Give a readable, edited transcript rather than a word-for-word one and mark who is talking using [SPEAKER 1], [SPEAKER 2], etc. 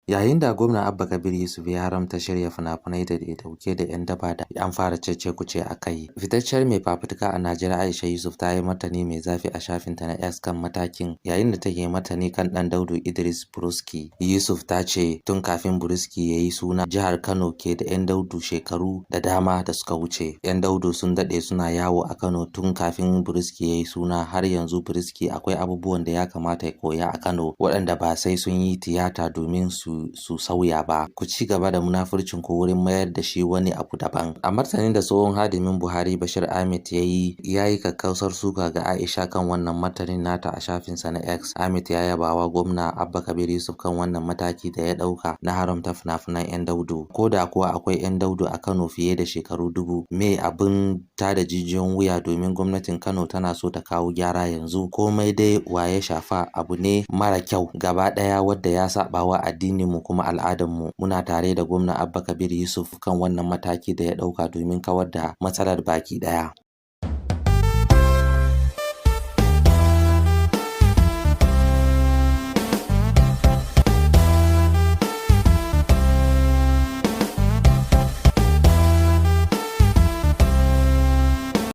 [SPEAKER 1] Yayin da Gwamna Abba Kabir Yusuf ya haramta shirya fina-finai da ke ɗauke da 'yan daba da an fara cece-kuce a kai. Fitacciyar mai fafutuka a Najeriya Aisha Yusuf ta yi martani mai zafi a shafinta na X kan matakin, yayin da take martani kan ɗan daudu Idris Buruski. Yusuf ta ce tun kafin Buruski ya yi suna, jihar Kano ke da 'yan daudu shekaru da dama da suka wuce. 'Yan daudu sun daɗe suna yawo a Kano tun kafin Buruski ya yi suna. Har yanzu Buruski akwai abubuwan da ya kamata ya koya a Kano waɗanda ba sai sun yi tiyata domin su sauya ba. Ku ci gaba da munafurcin ku wurin mayar da shi wani abu daban. A martanin da tsohon hadimin Buhari Bashir Ahmed ya yi, ya yi kakkausar suka ga Aisha kan wannan martanin nata a shafinsa na X. Ahmed ya yabawa Gwamna Abba Kabir Yusuf kan wannan mataki da ya ɗauka na haramta fina-finan 'yan daudu. Ko da kuwa akwai 'yan daudu a Kano fiye da shekaru 1000, me abin tada jijiyoyin wuya domin gwamnatin Kano tana so ta kawo gyara yanzu? Komai dai wa ya shafa, abu ne mara kyau gaba ɗaya wadda ya saɓawa addininmu kuma al'adarmu. Muna tare da Gwamna Abba Kabir Yusuf kan wannan mataki da ya ɗauka domin kawar da matsalar baki ɗaya.